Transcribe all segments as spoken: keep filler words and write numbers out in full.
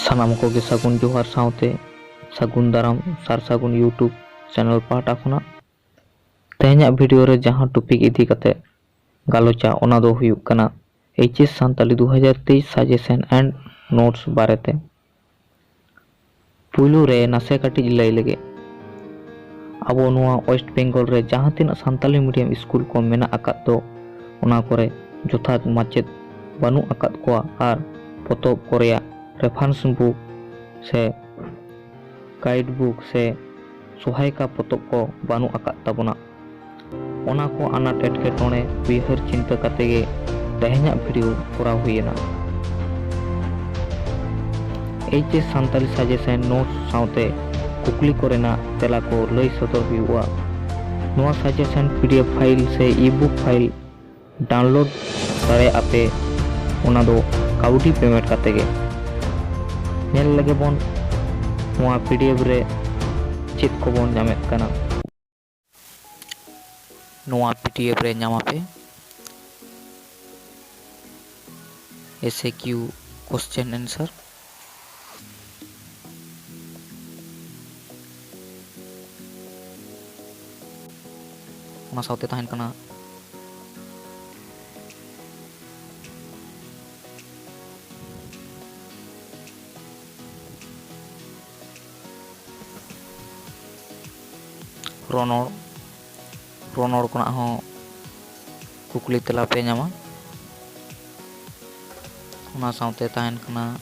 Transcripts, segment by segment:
ᱥᱟᱱᱟᱢ ᱠᱚᱜᱮ ᱥᱟᱹᱜᱩᱱ ᱡᱚᱦᱟᱨ ᱥᱟᱶᱛᱮ ᱥᱟᱹᱜᱩᱱ ᱫᱟᱨᱟᱢ ᱥᱟᱨ ᱥᱟᱹᱜᱩᱱ YouTube ᱪᱮᱱᱮᱞ ᱯᱟᱦᱴᱟ ᱠᱷᱚᱱᱟᱜ᱾ ᱛᱮᱦᱮᱧᱟᱜ ᱵᱷᱤᱰᱤᱭᱳ ᱨᱮ ᱡᱟᱦᱟᱸ ᱴᱚᱯᱤᱠ ᱤᱫᱤ ᱠᱟᱛᱮ ᱜᱟᱞᱚᱪᱟ, ᱚᱱᱟ ᱫᱚ ᱦᱩᱭᱩᱜ ᱠᱟᱱᱟ H S ᱥᱟᱱᱛᱟᱞᱤ ᱫᱩ ᱦᱟᱡᱟᱨ ᱛᱮᱭᱤᱥ suggestion and notes ᱵᱟᱨᱮᱛᱮ᱾ ᱯᱩᱭᱞᱩ ᱨᱮ ᱱᱟᱥᱮ ᱠᱟᱹᱴᱤᱡ ᱞᱟᱹᱭ ᱞᱮᱜᱮ᱾ ᱟᱵᱚ ᱱᱚᱣᱟ ᱳᱭᱮᱥᱴ ᱵᱮᱝᱜᱚᱞ ᱨᱮ ᱡᱟᱦᱟᱸ ᱛᱤᱱᱟᱹᱜ ᱥᱟᱱᱛᱟᱞᱤ ᱢᱤᱰᱤᱭᱟᱢ ᱥᱠᱩᱞ ᱠᱚ ᱢᱮᱱᱟᱜ ᱟᱠᱟᱫ ᱫᱚ, ᱚᱱᱟ ᱠᱚᱨᱮ ᱡᱚᱛᱷᱟᱛ ᱢᱟᱪᱮᱫ ᱵᱟᱹᱱᱩᱜ ᱟᱠᱟᱫ ᱠᱚᱣᱟ ᱟᱨ ᱯᱚᱛᱚᱵ ᱠᱚ ᱨᱮᱭᱟᱜ ᱨᱮᱯᱷᱟᱨᱮᱱᱥ ᱵᱩᱠ ᱥᱮ ᱜᱟᱭᱤᱰ ᱵᱩᱠ ᱥᱮ ᱥᱚᱦᱟᱭᱤᱠᱟ ᱯᱚᱛᱚᱵ ᱠᱚ ᱵᱟᱹᱱᱩᱜ ᱟᱠᱟᱫ ᱛᱟᱵᱚᱱᱟ᱾ ᱚᱱᱟ ᱠᱚ ᱟᱱᱟᱴ ᱮᱴᱠᱮᱴᱚᱬᱮ ᱩᱭᱦᱟᱹᱨ ᱪᱤᱱᱛᱟᱹ ᱠᱟᱛᱮ ᱜᱮ ᱛᱮᱦᱮᱧᱟᱜ ᱵᱷᱤᱰᱤᱭᱳ ᱠᱚᱨᱟᱣ ᱦᱩᱭᱮᱱᱟ᱾ H S Santali suggestion notes ᱥᱟᱶᱛᱮ ᱠᱩᱠᱞᱤ ᱠᱚᱨᱮᱱᱟᱜ ᱛᱮᱞᱟ ᱠᱚ ᱞᱟᱹᱭ ᱥᱚᱫᱚᱨ ᱦᱩᱭᱩᱜᱼᱟ᱾ ᱱᱚᱣᱟ suggestion P D F file ᱥᱮ ebook file download ᱫᱟᱲᱮᱭᱟᱜᱼᱟ ᱯᱮ, ᱚᱱᱟ ᱫᱚ ᱠᱟᱹᱣᱰᱤ payment ᱠᱟᱛᱮ ᱜᱮ᱾ ᱧᱮᱞ ᱞᱮᱜᱮ ᱵᱚᱱ ᱱᱚᱣᱟ P D F ᱨᱮ ᱪᱮᱫ ᱠᱚᱵᱚᱱ ᱧᱟᱢᱮᱫ ᱠᱟᱱᱟ᱾ ᱱᱚᱣᱟ P D F ᱨᱮ ᱧᱟᱢᱟᱯᱮ S A Q question answer᱾ ᱚᱱᱟ ᱥᱟᱶᱛᱮ ᱛᱟᱦᱮᱱ ᱠᱟᱱᱟ ᱨᱚᱱᱚᱲ, ᱨᱚᱱᱚᱲ ᱠᱷᱚᱱᱟᱜ ᱦᱚᱸ ᱠᱩᱠᱞᱤ ᱛᱮᱞᱟ ᱯᱮ ᱧᱟᱢᱟ᱾ ᱚᱱᱟ ᱥᱟᱶᱛᱮ ᱛᱟᱦᱮᱱ ᱠᱟᱱᱟ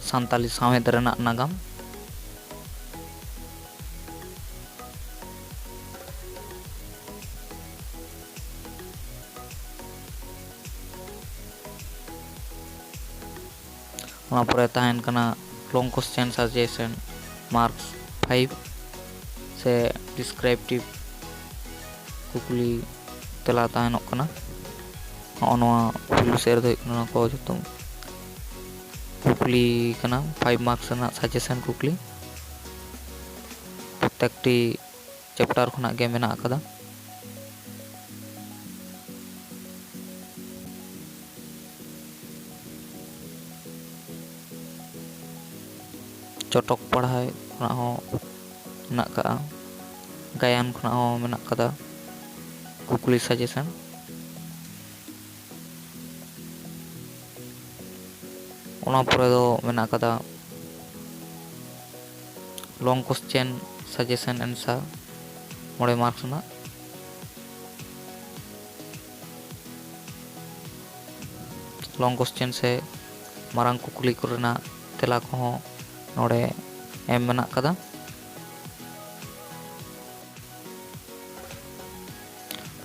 ᱥᱟᱱᱛᱟᱞᱤ ᱥᱟᱶᱦᱮᱫ ᱨᱮᱱᱟᱜ ᱱᱟᱜᱟᱢ᱾ ᱚᱱᱟ ᱯᱚᱨᱮ ᱛᱟᱦᱮᱱ ᱠᱟᱱᱟ long question suggestion, marks five, ᱥᱮ descriptive ᱠᱩᱠᱞᱤ ᱛᱮᱞᱟ ᱛᱟᱦᱮᱱᱚᱜ ᱠᱟᱱᱟ᱾ ᱦᱚᱸᱜᱼᱚ ᱱᱚᱣᱟ ᱯᱩᱭᱞᱩ ᱥᱮᱫ ᱨᱮᱫᱚ ᱦᱩᱭᱩᱜ ᱠᱟᱱᱟ ᱱᱚᱣᱟ ᱠᱚ ᱡᱚᱛᱚ᱾ ᱠᱩᱠᱞᱤ ᱠᱟᱱᱟ, five marks ᱨᱮᱱᱟᱜ suggestion ᱠᱩᱠᱞᱤ᱾ ᱯᱨᱚᱛᱮᱠᱴᱤ chapter ᱠᱷᱚᱱᱟᱜ ᱜᱮ ᱢᱮᱱᱟᱜ ᱟᱠᱟᱫᱟ᱾ ᱪᱚᱴᱚᱠ ᱯᱟᱲᱦᱟᱣ ᱠᱷᱚᱱᱟᱜ ᱦᱚᱸ ᱢᱮᱱᱟᱜ ᱟᱠᱟᱫᱼᱟ, ᱜᱟᱭᱟᱱ ᱠᱷᱚᱱᱟᱜ ᱦᱚᱸ ᱢᱮᱱᱟᱜ ᱟᱠᱟᱫᱟ ᱠᱩᱠᱞᱤ suggestion᱾ ᱚᱱᱟ ᱯᱚᱨᱮ ᱫᱚ ᱢᱮᱱᱟᱜ ᱟᱠᱟᱫᱟ long question suggestion answer, ᱢᱚᱬᱮ marks ᱨᱮᱱᱟᱜ᱾ long question ᱥᱮ ᱢᱟᱨᱟᱝ ᱠᱩᱠᱞᱤ ᱠᱚᱨᱮᱱᱟᱜ ᱛᱮᱞᱟ ᱠᱚᱦᱚᱸ ᱱᱚᱰᱮ ᱮᱢ ᱢᱮᱱᱟᱜ ᱟᱠᱟᱫᱟ᱾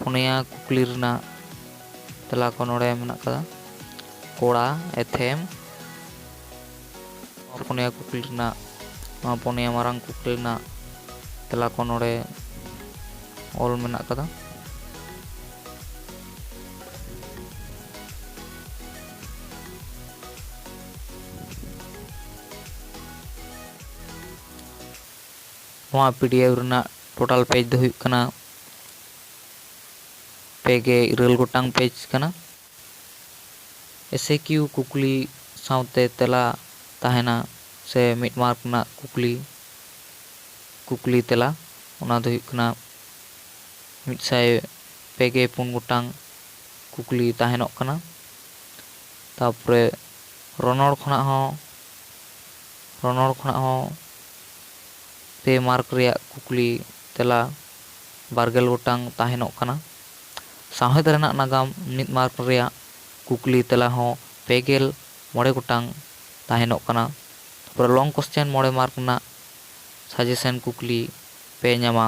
ᱯᱩᱱᱭᱟ ᱠᱩᱠᱞᱤ ᱨᱮᱱᱟᱜ ᱛᱮᱞᱟ ᱠᱚ ᱱᱚᱰᱮ ᱢᱮᱱᱟᱜ ᱟᱠᱟᱫᱟ, ᱠᱚᱲᱟ, ᱮᱛᱷᱮᱢ᱾ ᱱᱚᱣᱟ ᱯᱩᱱᱭᱟ ᱠᱩᱠᱞᱤ ᱨᱮᱱᱟᱜ, ᱱᱚᱣᱟ ᱯᱩᱱᱭᱟ ᱢᱟᱨᱟᱝ ᱠᱩᱠᱞᱤ ᱨᱮᱱᱟᱜ ᱛᱮᱞᱟ ᱠᱚ ᱱᱚᱰᱮ ᱚᱞ ᱢᱮᱱᱟᱜ ᱟᱠᱟᱫᱟ᱾ ᱱᱚᱣᱟ PDF ᱨᱮᱱᱟᱜ total page ᱫᱚ ᱦᱩᱭᱩᱜ ᱠᱟᱱᱟ ᱯᱮ ᱜᱮ ᱤᱨᱟᱹᱞ ᱜᱚᱴᱟᱝ page ᱠᱟᱱᱟ᱾ SAQ ᱠᱩᱠᱞᱤ ᱥᱟᱶᱛᱮ ᱛᱮᱞᱟ ᱛᱟᱦᱮᱱᱟ ᱥᱮ ᱢᱤᱫ mark ᱨᱮᱱᱟᱜ ᱠᱩᱠᱞᱤ, ᱠᱩᱠᱞᱤ ᱛᱮᱞᱟ, ᱚᱱᱟ ᱫᱚ ᱦᱩᱭᱩᱜ ᱠᱟᱱᱟ ᱢᱤᱫ ᱥᱟᱭ ᱯᱮ ᱜᱮ ᱯᱩᱱ ᱜᱚᱴᱟᱝ ᱠᱩᱠᱞᱤ ᱛᱟᱦᱮᱱᱚᱜ ᱠᱟᱱᱟ᱾ ᱛᱟᱨᱯᱚᱨᱮ ᱨᱚᱱᱚᱲ ᱠᱷᱚᱱᱟᱜ ᱦᱚᱸ, ᱨᱚᱱᱚᱲ ᱠᱷᱚᱱᱟᱜ ᱦᱚᱸ ᱯᱮ mark ᱨᱮᱭᱟᱜ ᱠᱩᱠᱞᱤ ᱛᱮᱞᱟ ᱵᱟᱨ ᱜᱮᱞ ᱜᱚᱴᱟᱝ ᱛᱟᱦᱮᱱᱚᱜ ᱠᱟᱱᱟ᱾ ᱥᱟᱶᱦᱮᱫ ᱨᱮᱱᱟᱜ ᱱᱟᱜᱟᱢ ᱢᱤᱫ mark ᱨᱮᱭᱟᱜ ᱠᱩᱠᱞᱤ ᱛᱮᱞᱟ ᱦᱚᱸ ᱯᱮ ᱜᱮᱞ ᱢᱚᱬᱮ ᱜᱚᱴᱟᱝ ᱛᱟᱦᱮᱱᱚᱜ ᱠᱟᱱᱟ᱾ ᱛᱟᱨᱯᱚᱨᱮ long question ᱢᱚᱬᱮ mark ᱨᱮᱱᱟᱜ suggestion ᱠᱩᱠᱞᱤ ᱯᱮ ᱧᱟᱢᱟ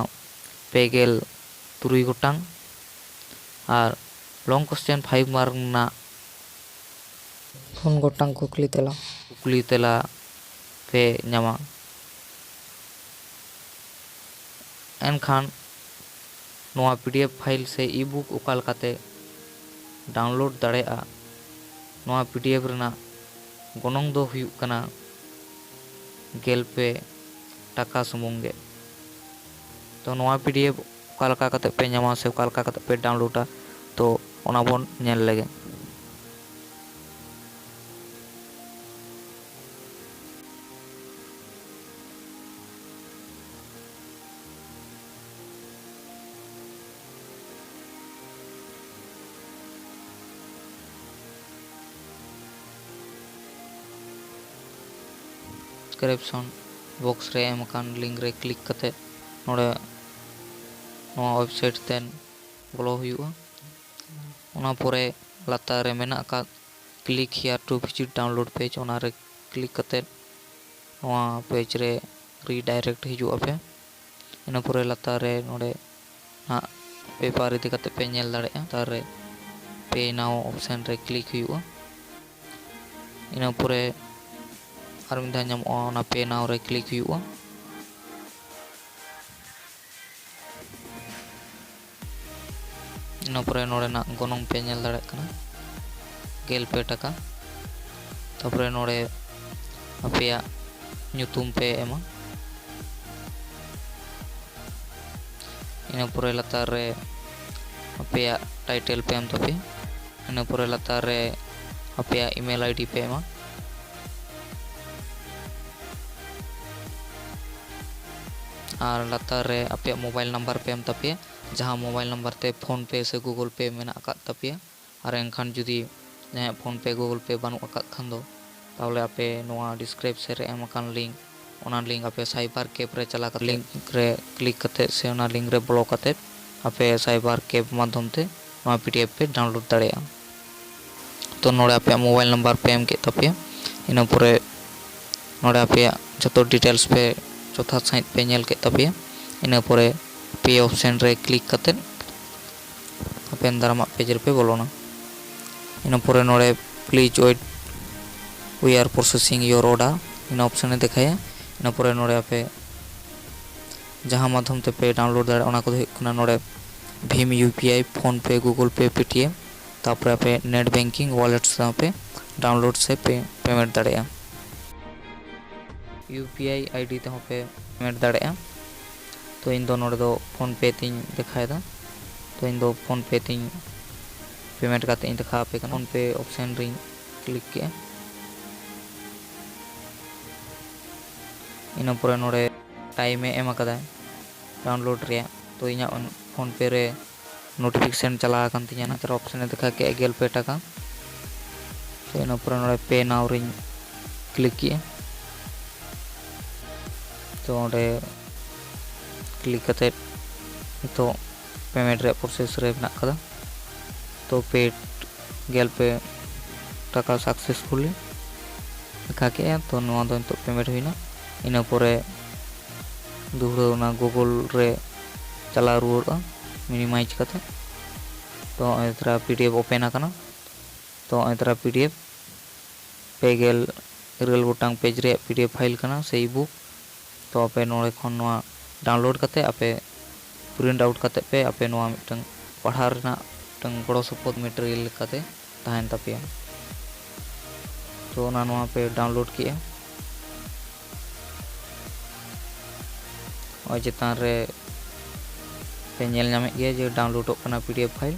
ᱯᱮ ᱜᱮᱞ ᱛᱩᱨᱩᱭ ᱜᱚᱴᱟᱝ, ᱟᱨ long question five mark ᱨᱮᱱᱟᱜ ᱯᱩᱱ ᱜᱚᱴᱟᱝ ᱠᱩᱠᱞᱤ ᱛᱮᱞᱟ, ᱠᱩᱠᱞᱤ ᱛᱮᱞᱟ ᱯᱮ ᱧᱟᱢᱟ᱾ ᱮᱱᱠᱷᱟᱱ ᱱᱚᱣᱟ PDF file ᱥᱮ e-book ᱚᱠᱟ ᱞᱮᱠᱟᱛᱮ download ᱫᱟᱲᱮᱭᱟᱜᱼᱟ, ᱱᱚᱣᱟ PDF ᱨᱮᱱᱟᱜ ᱜᱚᱱᱚᱝ ᱫᱚ ᱦᱩᱭᱩᱜ ᱠᱟᱱᱟ ᱜᱮᱞ ᱯᱮ ᱴᱟᱠᱟ ᱥᱩᱢᱩᱝ ᱜᱮ᱾ ᱛᱚ ᱱᱚᱣᱟ ᱯᱤ ᱰᱤ ᱮᱯᱷ ᱚᱠᱟ ᱞᱮᱠᱟ ᱠᱟᱛᱮ ᱯᱮ ᱧᱟᱢᱟ ᱥᱮ ᱚᱠᱟ ᱞᱮᱠᱟ ᱠᱟᱛᱮ ᱯᱮ ᱰᱟᱣᱩᱱᱞᱳᱰᱟ, ᱛᱚ ᱚᱱᱟ ᱵᱚᱱ ᱧᱮᱞ ᱞᱮᱜᱮ᱾ ᱰᱤᱥᱠᱨᱤᱯᱥᱚᱱ ᱵᱚᱠᱥ ᱨᱮ ᱮᱢ ᱟᱠᱟᱱ ᱞᱤᱝᱠ ᱨᱮ ᱠᱞᱤᱠ ᱠᱟᱛᱮ ᱱᱚᱰᱮ ᱱᱚᱣᱟ ᱣᱮᱵᱥᱟᱭᱤᱴ ᱛᱮ ᱵᱚᱞᱚ ᱦᱩᱭᱩᱜᱼᱟ᱾ ᱚᱱᱟ ᱯᱚᱨᱮ ᱞᱟᱛᱟᱨ ᱨᱮ ᱢᱮᱱᱟᱜ ᱟᱠᱟᱫ Click here to visit download page, ᱚᱱᱟ ᱨᱮ ᱠᱞᱤᱠ ᱠᱟᱛᱮ ᱱᱚᱣᱟ ᱯᱮᱡᱽ ᱨᱮ ᱨᱤᱰᱟᱭᱨᱮᱠᱴ ᱦᱤᱡᱩᱜ ᱟᱯᱮ᱾ ᱤᱱᱟᱹ ᱯᱚᱨᱮ ᱞᱟᱛᱟᱨ ᱨᱮ ᱱᱚᱰᱮ ᱱᱟᱦᱟᱜ ᱯᱮᱯᱟᱨ ᱤᱫᱤ ᱠᱟᱛᱮ ᱯᱮ ᱧᱮᱞ ᱫᱟᱲᱮᱭᱟᱜᱼᱟ᱾ ᱞᱟᱛᱟᱨ ᱨᱮ Pay Now ᱚᱯᱥᱮᱱ ᱨᱮ ᱠᱞᱤᱠ ᱦᱩᱭᱩᱜᱼᱟ᱾ ᱤᱱᱟᱹ ᱯᱚᱨᱮ ᱟᱨ ᱢᱤᱫ ᱫᱷᱟᱣ ᱧᱟᱢᱚᱜᱼᱟ, ᱚᱱᱟ Pay Now ᱨᱮ ᱠᱞᱤᱠ ᱦᱩᱭᱩᱜᱼᱟ᱾ ᱤᱱᱟᱹ ᱯᱚᱨᱮ ᱱᱚᱰᱮᱱᱟᱜ ᱜᱚᱱᱚᱝ ᱯᱮ ᱧᱮᱞ ᱫᱟᱲᱮᱭᱟᱜ ᱠᱟᱱᱟ, ᱜᱮᱞ ᱯᱮ ᱴᱟᱠᱟ᱾ ᱛᱟᱯᱚᱨᱮ ᱱᱚᱰᱮ ᱟᱯᱮᱭᱟᱜ ᱧᱩᱛᱩᱢ ᱯᱮ ᱮᱢᱟ᱾ ᱤᱱᱟᱹ ᱯᱚᱨᱮ ᱞᱟᱛᱟᱨ ᱨᱮ ᱟᱯᱮᱭᱟᱜ ᱴᱟᱭᱴᱮᱞ ᱯᱮ ᱮᱢ ᱛᱟᱯᱮᱭᱟ᱾ ᱤᱱᱟᱹ ᱯᱚᱨᱮ ᱞᱟᱛᱟᱨ ᱨᱮ ᱟᱯᱮᱭᱟᱜ ᱤᱢᱮᱞ ᱟᱭᱰᱤ ᱯᱮ ᱮᱢᱟ᱾ ᱟᱨ ᱞᱟᱛᱟᱨ ᱨᱮ ᱟᱯᱮᱭᱟᱜ ᱢᱳᱵᱟᱭᱤᱞ ᱱᱟᱢᱵᱟᱨ ᱯᱮ ᱮᱢ ᱛᱟᱯᱮᱭᱟ, ᱡᱟᱦᱟᱸ ᱢᱳᱵᱟᱭᱤᱞ ᱱᱟᱢᱵᱟᱨ ᱛᱮ PhonePe ᱥᱮ Google Pay ᱢᱮᱱᱟᱜ ᱟᱠᱟᱫ ᱛᱟᱯᱮᱭᱟ᱾ ᱟᱨ ᱮᱱᱠᱷᱟᱱ ᱡᱩᱫᱤ ᱡᱟᱦᱟᱸᱭᱟᱜ PhonePe, Google Pay ᱵᱟᱹᱱᱩᱜ ᱟᱠᱟᱫ ᱠᱷᱟᱱ ᱫᱚ, ᱛᱟᱦᱚᱞᱮ ᱟᱯᱮ ᱱᱚᱣᱟ ᱰᱤᱥᱠᱨᱤᱯᱥᱚᱱ ᱨᱮ ᱮᱢ ᱟᱠᱟᱱ ᱞᱤᱝᱠ, ᱚᱱᱟ ᱞᱤᱝᱠ ᱟᱯᱮ ᱥᱟᱭᱵᱟᱨ ᱠᱮᱯ ᱨᱮ ᱪᱟᱞᱟᱣ ᱠᱟᱛᱮ, ᱞᱤᱝᱠ ᱨᱮ ᱠᱞᱤᱠ ᱠᱟᱛᱮ ᱥᱮ ᱚᱱᱟ ᱞᱤᱝᱠ ᱨᱮ ᱵᱚᱞᱚ ᱠᱟᱛᱮ ᱟᱯᱮ ᱥᱟᱭᱵᱟᱨ ᱠᱮᱯ ᱢᱟᱫᱽᱫᱷᱚᱢ ᱛᱮ ᱱᱚᱣᱟ ᱯᱤ ᱰᱤ ᱮᱯᱷ ᱯᱮ ᱰᱟᱣᱩᱱᱞᱳᱰ ᱫᱟᱲᱮᱭᱟᱜᱼᱟ᱾ ᱛᱚ ᱱᱚᱰᱮ ᱟᱯᱮᱭᱟᱜ ᱢᱳᱵᱟᱭᱤᱞ ᱱᱟᱢᱵᱟᱨ ᱯᱮ ᱮᱢ ᱠᱮᱫ ᱛᱟᱯᱮᱭᱟ, ᱤᱱᱟᱹ ᱯᱚᱨᱮ ᱱᱚᱰᱮ ᱟᱯᱮᱭᱟᱜ ᱡᱚᱛᱚ ᱰᱤᱴᱮᱞᱥ ᱯᱮ ᱡᱚᱛᱷᱟᱛ ᱥᱟᱺᱦᱤᱡ ᱯᱮ ᱧᱮᱞ ᱠᱮᱫ ᱛᱟᱯᱮᱭᱟ᱾ ᱤᱱᱟᱹ ᱯᱚᱨᱮ ᱯᱮ ᱚᱯᱥᱮᱱ ᱨᱮ ᱠᱞᱤᱠ ᱠᱟᱛᱮ ᱟᱯᱮ ᱫᱟᱨᱟᱢᱟᱜ ᱯᱮᱡᱽ ᱨᱮᱯᱮ ᱵᱚᱞᱚᱱᱟ᱾ ᱤᱱᱟᱹ ᱯᱚᱨᱮ ᱱᱚᱰᱮ Please wait, we are processing your order, ᱤᱱᱟᱹ ᱚᱯᱥᱮᱱ ᱮ ᱫᱮᱠᱷᱟᱭᱟ᱾ ᱤᱱᱟᱹ ᱯᱚᱨᱮ ᱱᱚᱰᱮ ᱟᱯᱮ ᱡᱟᱦᱟᱸ ᱢᱟᱫᱽᱫᱷᱚᱢ ᱛᱮᱯᱮ ᱰᱟᱣᱩᱱᱞᱳᱰ ᱫᱟᱲᱮᱭᱟᱜᱼᱟ, ᱚᱱᱟ ᱠᱚᱫᱚ ᱦᱩᱭᱩᱜ ᱠᱟᱱᱟ ᱱᱚᱰᱮ Bhim, U P I, PhonePe, Google Pay, Paytm, ᱛᱟᱯᱚᱨᱮ ᱟᱯᱮ ᱱᱮᱴ ᱵᱮᱝᱠᱤᱝ, ᱣᱟᱞᱮᱴ ᱥᱟᱶ ᱯᱮ download ᱥᱮ ᱯᱮ ᱯᱮᱢᱮᱱᱴ ᱫᱟᱲᱮᱭᱟᱜᱼᱟ᱾ ᱤᱭᱩ ᱯᱤ ᱟᱭ ᱟᱭ ᱰᱤ ᱛᱮᱦᱚᱸ ᱯᱮ ᱯᱮᱢᱮᱱᱴ ᱫᱟᱲᱮᱭᱟᱜᱼᱟ᱾ ᱛᱚ ᱤᱧ ᱫᱚ ᱱᱚᱰᱮ ᱫᱚ ᱯᱷᱳᱱ ᱯᱮ ᱛᱤᱧ ᱫᱮᱠᱷᱟᱣᱮᱫᱟ᱾ ᱛᱚ ᱤᱧ ᱫᱚ ᱯᱷᱳᱱ ᱯᱮ ᱛᱤᱧ ᱯᱮᱢᱮᱱᱴ ᱠᱟᱛᱮ ᱤᱧ ᱫᱮᱠᱷᱟᱣ ᱟᱯᱮ ᱠᱟᱱᱟ᱾ ᱯᱷᱳᱱ ᱯᱮ ᱚᱯᱥᱮᱱ ᱨᱤᱧ ᱠᱞᱤᱠ ᱠᱮᱜᱼᱟ᱾ ᱤᱱᱟᱹ ᱯᱚᱨᱮ ᱱᱚᱰᱮ ᱴᱟᱭᱤᱢᱮ ᱮᱢ ᱟᱠᱟᱫᱟ ᱰᱟᱣᱩᱱᱞᱳᱰ ᱨᱮᱭᱟᱜ᱾ ᱛᱚ ᱤᱧᱟᱹᱜ ᱯᱷᱳᱱ ᱯᱮ ᱨᱮ ᱱᱳᱴᱤᱯᱷᱤᱠᱮᱥᱚᱱ ᱪᱟᱞᱟᱣ ᱟᱠᱟᱱ ᱛᱤᱧᱟᱹ ᱱᱟᱜ᱾ ᱚᱯᱥᱮᱱᱮ ᱫᱮᱠᱷᱟᱣ ᱠᱮᱜᱼᱟ ᱜᱮᱞ ᱯᱮ ᱴᱟᱠᱟ᱾ ᱛᱚ ᱤᱱᱟᱹ ᱯᱚᱨᱮ ᱱᱚᱰᱮ ᱯᱮ ᱱᱟᱣ ᱨᱤᱧ ᱠᱞᱤᱠ ᱠᱮᱜᱼᱟ᱾ ᱛᱚ ᱚᱸᱰᱮ ᱠᱞᱤᱠ ᱠᱟᱛᱮᱫ ᱱᱤᱛᱚᱜ ᱯᱮᱢᱮᱱᱴ ᱨᱮᱭᱟᱜ ᱯᱨᱚᱥᱮᱥ ᱨᱮ ᱢᱮᱱᱟᱜ ᱠᱟᱫᱟ᱾ ᱛᱚ ᱯᱮᱰ ᱜᱮᱞ ᱯᱮ ᱴᱟᱠᱟ ᱥᱟᱠᱥᱮᱥᱯᱷᱩᱞᱤ ᱫᱮᱠᱷᱟᱣ ᱠᱮᱜᱼᱟ᱾ ᱛᱚ ᱱᱚᱣᱟ ᱫᱚ ᱱᱤᱛᱚᱜ ᱯᱮᱢᱮᱱᱴ ᱦᱩᱭᱱᱟ᱾ ᱤᱱᱟᱹ ᱯᱚᱨᱮ ᱫᱩᱦᱲᱟᱹ ᱚᱱᱟ ᱜᱩᱜᱩᱞ ᱨᱮ ᱪᱟᱞᱟᱣ ᱨᱩᱣᱟᱹᱲᱚᱜᱼᱟ ᱢᱤᱱᱤᱢᱟᱭᱤᱡᱽ ᱠᱟᱛᱮ᱾ ᱛᱚ ᱱᱚᱜᱼᱚᱭ ᱛᱟᱨᱟ ᱯᱤ ᱰᱤ ᱮᱯᱷ ᱳᱯᱮᱱ ᱟᱠᱟᱱᱟ᱾ ᱛᱚ ᱱᱚᱜᱼᱚᱭ ᱛᱟᱨᱟ ᱯᱤ ᱰᱤ ᱮᱯᱷ ᱯᱮ ᱜᱮᱞ ᱤᱨᱟᱹᱞ ᱜᱚᱴᱟᱝ ᱯᱮᱡᱽ ᱨᱮᱭᱟᱜ ᱯᱤ ᱰᱤ ᱮᱯᱷ ᱯᱷᱟᱭᱤᱞ ᱠᱟᱱᱟ ᱥᱮ ᱤᱵᱩᱠ᱾ ᱛᱚ ᱟᱯᱮ ᱱᱚᱰᱮ ᱠᱷᱚᱱ ᱱᱚᱣᱟ ᱰᱟᱣᱩᱱᱞᱳᱰ ᱠᱟᱛᱮ ᱟᱯᱮ ᱯᱨᱤᱱᱴ ᱟᱣᱩᱴ ᱠᱟᱛᱮ ᱯᱮ ᱟᱯᱮ ᱱᱚᱣᱟ ᱢᱤᱫᱴᱟᱝ ᱯᱟᱲᱦᱟᱣ ᱨᱮᱱᱟᱜ ᱢᱤᱫᱴᱟᱝ ᱜᱚᱲᱚ ᱥᱚᱯᱚᱦᱚᱫ ᱢᱮᱴᱮᱨᱤᱭᱟᱞ ᱞᱮᱠᱟᱛᱮ ᱛᱟᱦᱮᱱ ᱛᱟᱯᱮᱭᱟ᱾ ᱛᱚ ᱚᱱᱟ ᱱᱚᱣᱟ ᱯᱮ ᱰᱟᱣᱩᱱᱞᱳᱰ ᱠᱮᱜᱼᱟ᱾ ᱱᱚᱜᱼᱚᱭ ᱪᱮᱛᱟᱱ ᱨᱮ ᱯᱮ ᱧᱮᱞ ᱧᱟᱢᱮᱫ ᱜᱮᱭᱟ ᱡᱮ ᱰᱟᱣᱩᱱᱞᱳᱰᱚᱜ ᱠᱟᱱᱟ ᱯᱤ ᱰᱤ ᱮᱯᱷ ᱯᱷᱟᱭᱤᱞ᱾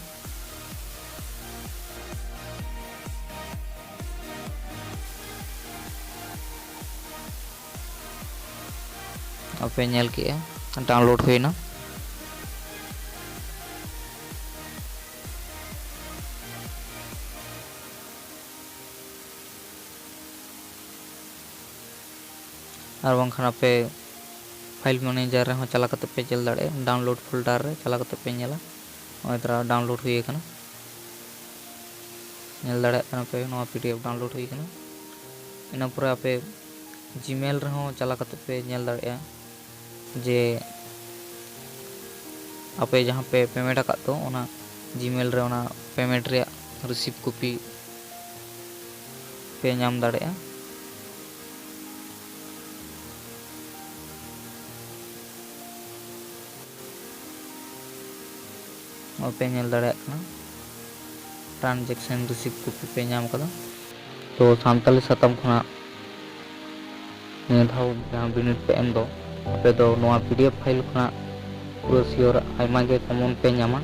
ᱟᱯᱮ ᱧᱮᱞ ᱠᱮᱜᱼᱟ, ᱰᱟᱣᱩᱱᱞᱳᱰ ᱦᱩᱭᱱᱟ᱾ ᱟᱨ ᱵᱟᱝᱠᱷᱟᱱ ᱟᱯᱮ ᱯᱷᱟᱭᱤᱞ ᱢᱮᱱᱮᱡᱟᱨ ᱨᱮᱦᱚᱸ ᱪᱟᱞᱟᱣ ᱠᱟᱛᱮ ᱯᱮ ᱧᱮᱞ ᱫᱟᱲᱮᱭᱟᱜᱼᱟ᱾ ᱰᱟᱣᱩᱱᱞᱳᱰ ᱯᱷᱳᱞᱰᱟᱨ ᱨᱮ ᱪᱟᱞᱟᱣ ᱠᱟᱛᱮ ᱯᱮ ᱧᱮᱞᱟ᱾ ᱱᱚᱜᱼᱚᱭ ᱛᱟᱨᱟ ᱰᱟᱣᱩᱱᱞᱳᱰ ᱦᱩᱭ ᱟᱠᱟᱱᱟ᱾ ᱧᱮᱞ ᱫᱟᱲᱮᱭᱟᱜ ᱠᱟᱱᱟ ᱯᱮ, ᱱᱚᱣᱟ ᱯᱤ ᱰᱤ ᱮᱯᱷ ᱰᱟᱣᱩᱱᱞᱳᱰ ᱦᱩᱭ ᱟᱠᱟᱱᱟ᱾ ᱤᱱᱟᱹ ᱯᱚᱨᱮ ᱟᱯᱮ ᱡᱤᱢᱮᱞ ᱨᱮᱦᱚᱸ ᱪᱟᱞᱟᱣ ᱠᱟᱛᱮ ᱯᱮ ᱧᱮᱞ ᱫᱟᱲᱮᱭᱟᱜᱼᱟ ᱡᱮ ᱟᱯᱮ ᱡᱟᱦᱟᱸ ᱯᱮ ᱯᱮᱢᱮᱱᱴ ᱟᱠᱟᱫ ᱫᱚ, ᱚᱱᱟ ᱡᱤᱢᱮᱞ ᱨᱮ ᱚᱱᱟ ᱯᱮᱢᱮᱱᱴ ᱨᱮᱭᱟᱜ ᱨᱤᱥᱤᱵᱷ ᱠᱚᱯᱤ ᱯᱮ ᱧᱟᱢ ᱫᱟᱲᱮᱭᱟᱜᱼᱟ᱾ ᱱᱚᱜᱼᱚᱭ ᱯᱮ ᱧᱮᱞ ᱫᱟᱲᱮᱭᱟᱜ ᱠᱟᱱᱟ, ᱴᱨᱟᱱᱡᱮᱠᱥᱚᱱ ᱨᱤᱥᱤᱵᱷ ᱠᱚᱯᱤ ᱯᱮ ᱧᱟᱢ ᱠᱟᱫᱟ᱾ ᱛᱚ ᱥᱟᱱᱛᱟᱞᱤ ᱥᱟᱛᱟᱢ ᱠᱷᱚᱱᱟᱜ ᱱᱤᱭᱟᱹ ᱫᱷᱟᱣ ᱡᱟᱦᱟᱸ ᱵᱤᱱᱤᱰ ᱯᱮ ᱮᱢ ᱫᱚ, ᱟᱯᱮ ᱫᱚ ᱱᱚᱣᱟ PDF file ᱠᱷᱚᱱᱟᱜ ᱯᱩᱨᱟᱹ sure ᱟᱭᱢᱟ ᱜᱮ common ᱯᱮ ᱧᱟᱢᱟ᱾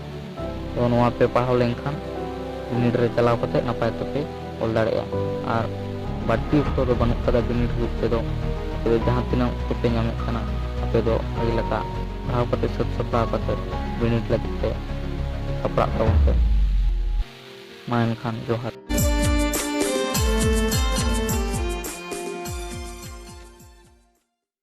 ᱛᱚ ᱱᱚᱣᱟ ᱯᱮ ᱯᱟᱲᱦᱟᱣ ᱞᱮᱱᱠᱷᱟᱱ ᱵᱤᱱᱤᱰ ᱨᱮ ᱪᱟᱞᱟᱣ ᱠᱟᱛᱮ ᱱᱟᱯᱟᱭ ᱛᱮᱯᱮ ᱚᱞ ᱫᱟᱲᱮᱭᱟᱜᱼᱟ᱾ ᱟᱨ ᱵᱟᱹᱲᱛᱤ ᱚᱠᱛᱚ ᱫᱚ ᱵᱟᱹᱱᱩᱜ ᱠᱟᱫᱟ ᱵᱤᱱᱤᱰ ᱦᱩᱭᱩᱜ ᱛᱮᱫᱚ, ᱟᱯᱮ ᱫᱚ ᱡᱟᱦᱟᱸ ᱛᱤᱱᱟᱹᱜ ᱚᱠᱛᱚ ᱯᱮ ᱧᱟᱢᱮᱫ ᱠᱟᱱᱟ, ᱟᱯᱮ ᱫᱚ ᱵᱷᱟᱜᱮ ᱞᱮᱠᱟ ᱯᱟᱲᱦᱟᱣ ᱠᱟᱛᱮ ᱥᱟᱹᱛ ᱥᱟᱯᱲᱟᱣ ᱠᱟᱛᱮ ᱵᱤᱱᱤᱰ ᱞᱟᱹᱜᱤᱫ ᱛᱮ ᱥᱟᱯᱲᱟᱜ ᱛᱟᱵᱚᱱ ᱯᱮ᱾ ᱢᱟ ᱮᱱᱠᱷᱟᱱ ᱡᱚᱦᱟᱨ᱾